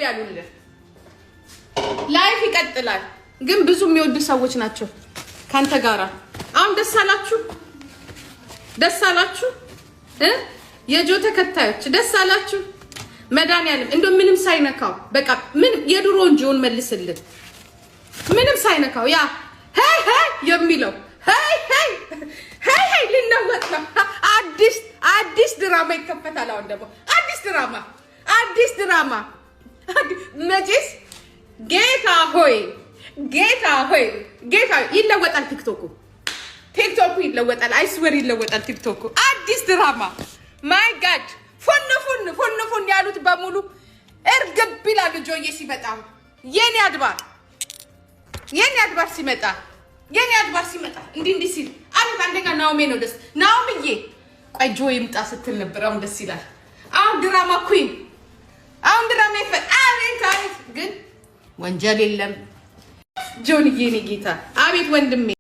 ያሉልን። Life ይቀጥላል። ግን ብዙ የሚወዱ ሰዎች ናቸው ከአንተ ጋራ። አሁን ደስ አላችሁ፣ ደስ አላችሁ እ የጆ ተከታዮች ደስ አላችሁ። መድኃኒዓለም እንደው ምንም ሳይነካው በቃ ምን የድሮውን ጆን መልስልን። ምንም ሳይነካው ያ hey hey የሚለው hey hey hey hey ሊለወጥ ነው። አዲስ አዲስ ድራማ ይከፈታል። አሁን ደግሞ አዲስ ድራማ፣ አዲስ ድራማ። መቼስ ጌታ ሆይ፣ ጌታ ሆይ፣ ጌታ ይለወጣል። ቲክቶኩ፣ ቲክቶኩ ይለወጣል። I swear ይለወጣል ቲክቶኩ። አዲስ ድራማ፣ my God፣ ፉን ፉን ፉን ፉን ያሉት በሙሉ እርግብ ይላሉ። ጆዬ ሲመጣ፣ የኔ አድባር፣ የኔ አድባር ሲመጣ፣ የኔ አድባር ሲመጣ እንዲህ እንዲህ ሲል አቤት። አንደኛ ናኦሜ ነው ደስ፣ ናኦምዬ ቆይ ጆ ይምጣ ስትል ነበር። አሁን ደስ ይላል። አሁን drama queen፣ አሁን ድራማ ይፈ አቤት አቤት። ግን ወንጀል የለም። ጆንዬ፣ የኔ ጌታ፣ አቤት ወንድሜ።